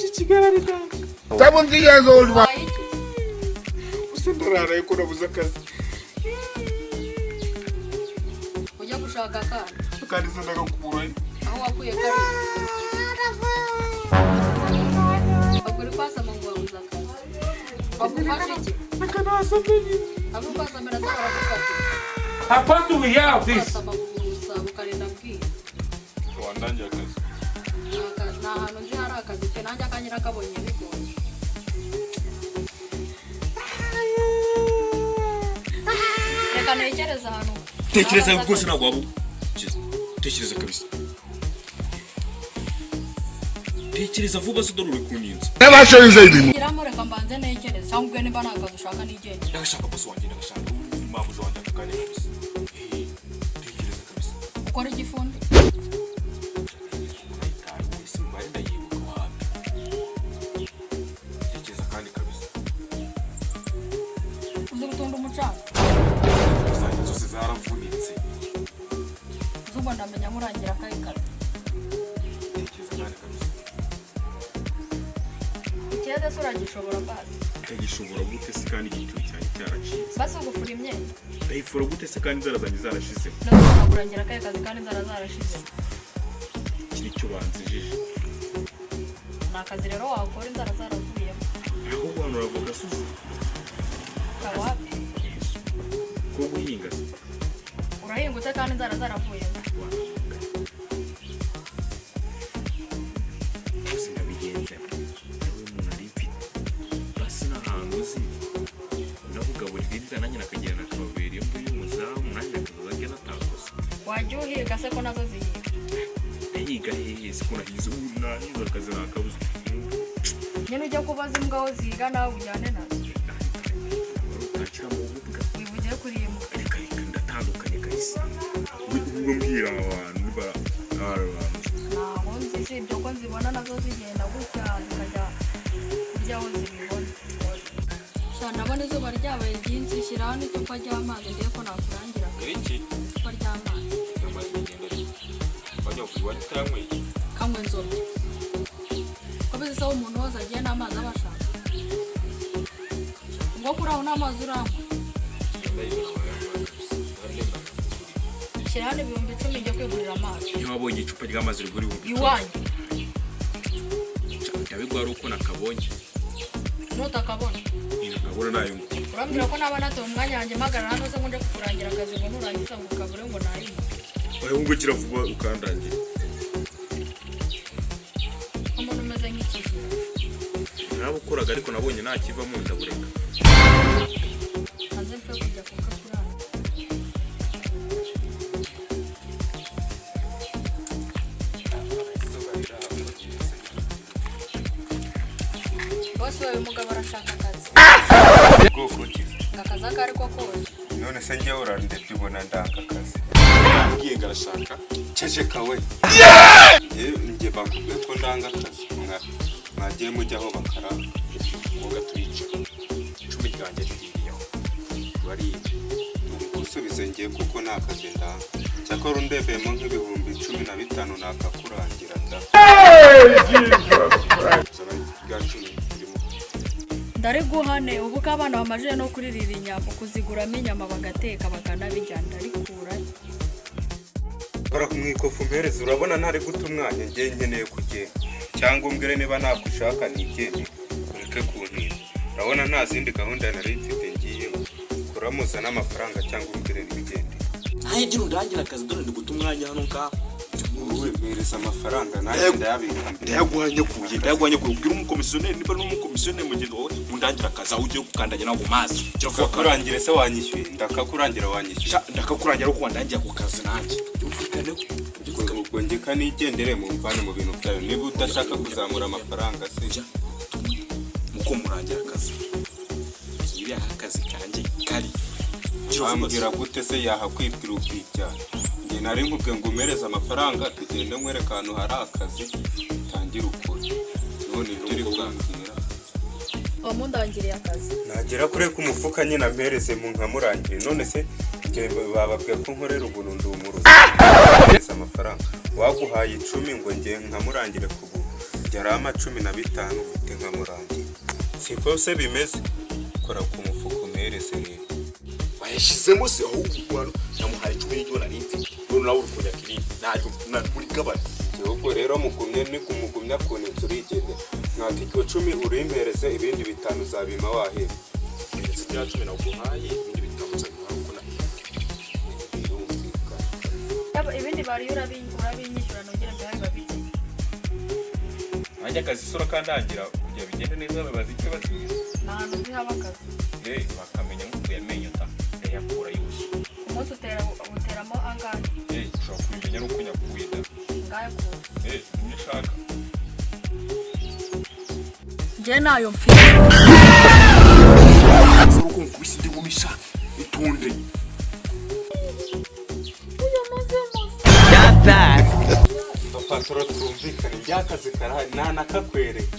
Iki Kigali ari danger. 70 years old man. Wabaye iki? Gusa ndararaye ko nabuze akazi. Ujya gushaka akana. Kandi se ndagakurayo? Aho wakuye kariya bagura kwasama ngo wabuze akazi, bagufashe iki? Reka nasame nyine. Abo kwasamira se baragufata? How do we have this? Kwasama gusa ukarinda bwira. Wandangiye akazi? Nta hantu nzi hari akazi pe, nanjye akanjye nakabonye bigoye. Reka ntekereze ahantu. Tekereza rwose, ntabwo waba ukize. Tekereza kabisa, tekereza vuba se, dore uri kuninza. Never show you anything. Giramo, reka mbanze ntekereze, cyangwa ubwe niba nta kazi ushaka nigendere. Ndagashaka, boss wanjye, ndagashaka mabuja wanjye aka kanya kabisa. Tekereza kabisa. Ukora igifundi? Wese imibare ndayibuka, wapi. Tekereza kandi kabisa. Uzi gutunda umucanga? Zanjye zose zaravunitse. Uzi ubwo ndamenya nkurangira akahe kazi? Tekereza kandi kabisa. Ikirere se uragishobora basi? Ndagishobora gute se kandi igitiyo cyanjye cyaracitse? Basi ugufura imyenda? Ndayifura gute se kandi inzara zanjye zarashize? Ndabona nakurangira akahe kazi kandi inzara zarashize? Iki nicyo banzijije. Ni akazi rero wakora inzara zaravuyemo. Ahubwo hano uravuga gasozi. Kawapi. Ko guhinga se? Urahinga ute kandi inzara zaravuyemo? Gusa ndabigenza nawe umuntu ari mfite basi n'ahantu uzi nakugaburira inzara, nanjye nakagenda nakababera iyo mvuye umuzamu, nanjye nakazaza njya natakoze. Wajya uhiga se ko nazo zihiga? Ndahiga hehe se ko nahize? Ubu nahize akazi nakabuze. Nyine ujya kubaza imbwa aho zihiga, nawe ujyane nazo. Utakira mu bubwa. Wivugire kuri imbwa. Reka reka, ndatandukanye kabisa. Ubwo mbwira abantu niba ari abantu. Ntaho nzi, si ibyo ko nzibona nazo zigenda gutya zikajya kurya aho zibibona. Sha, ndabona izuba ryabaye ryinshi, shyiraho n'icupa ry'amazi ndebe ko nakurangira. Iki? Icupa ry'amazi. Amazi bigenda ariko wajya iwanyu utayanyweye. Kanywa inzoga ko bizi aho umuntu wose agiye n'amazi aba ashaka, ngo kuri aho n'amazi uranywa. Shyira hano 10,000 njye kwigurira amazi. Iyo wabonye icupa ry'amazi rigura 10,000? Iwanyu. Ndabiguha ari uko nakabonye. Nutakabona? Nkabona nayo. Urambwira ko naba natoye umwanya wanjye mpagarara hano se ngo nje kukurangira akazi, ngo nurangiza ngo ukabure ngo nayimwe? Wahungukira vuba ukandangira. Umuntu umeze nk'ikijura. Narabukoraga ariko nabonye nta kivamo, ndabureka. Hanze mfe kujya kukakuranga. Bose uyu mugabo arashaka akazi. Bwoko ki? Ngo akazi ako ari ko kose. None se njyewe urandebye ubona ndanga akazi? Ngiye ngarashaka. Ceceka we. Njye bakubwiye ko ndanga akazi? Mwagiye mujya aho bakaranga. Ngoga turica icumi ryanjye ririyeho bariya. Gusubize ngiye kuko nta kazi ndanga, cyakora undebeyemo nk'15,000 nakakurangira da. Zana rya cumi ririmo. Ndariguhane ubu ko abana bamajije no kuririra inyama, kuziguramo inyama bagateka bakanabijya, ndarikura. Bara kumwikofu mpereza, urabona ntari guta umwanya, ngiye nkeneye kugenda, cyangwa umbwire niba nakushaka nigende, ureke kuntinda. Urabona nta zindi gahunda nari mfite ngiyemo. Kuramuza n'amafaranga cyangwa umbwire nigende. Ntagira undangira akazi, dore ndi guta umwanya hano ngaho. Wowe mpereza amafaranga nanjye ndayabika mbere. Ndayaguha nyakuye, ndayaguha nyakuye. Ubwira umukomisiyoneri, niba ari umukomisiyoneri mugenzi wawe, undangira akazi aho ugiye gukandagira ntabwo mazi. Gira vuba kandi. Ndakakurangira se wanyishyuye? Ndakakurangira wanyishyuye? Sha, ndakakurangira ariko wandangiye ako kazi nanjye byumvikaneho. Ubwo njye kanigendere, mumvane mu bintu byayo niba udashaka kuzamura amafaranga se. Muko murangira akazi, iriya akazi kanjye kari. Gira vuba. Wambwira gute se yahakwibwira ukijyana? Njye nari nkubwiye ngo umereze amafaranga tugende nkwereke ahantu hari akazi utangire ukore, none ibyo uri kumbwira. Wamundangiriye akazi? Nagera kure k'umufuka nyine ampereze mu nkamurangire. None se njye bababwiye ko nkorera ubuntu? Ndi umuruzi? Mpereza amafaranga, waguhaye 10 ngo njye nkamurangire ku buntu. Ajya arama 15 mpite nkamurangira. Siko se bimeze? Kora ku mufuka umpereze rero. Wayashyizemo se? Ahubwo hano namuhaye 10 y'iryo nari mfite, none nawe uri kunyaka irindi, ntaryo uri gabana. Gihugu rero mugumye ni kumugumya kuntu inzu urigendera. Mwaka iryo 10 urimpereze, ibindi 5 uzabima waheba. Ndetse bya 10 naguhaye, ibindi 5 nzabiguha uko nahembwe. Birumvikana. Ibindi bariyo urabinyishyura nongere mbihaye babiri. Nanjye akazi isura kandangira kugira bigende neza, babaza icyo batize. Ni ahantu uzi haba akazi? Eh, bakamenya nk'ukuye amenyo ta ndayakura yose. Ku munsi utera uteramo angahe? Eh, ushobora kubimenya ari uko nyakuye da. Ngahe kure? Eh, nimwe ushaka. Njye nayo mfite. Sura uko nkubise indi ngumisha itunde. Papaturo, twumvikane, by'akazi karahari nta nakakwereka.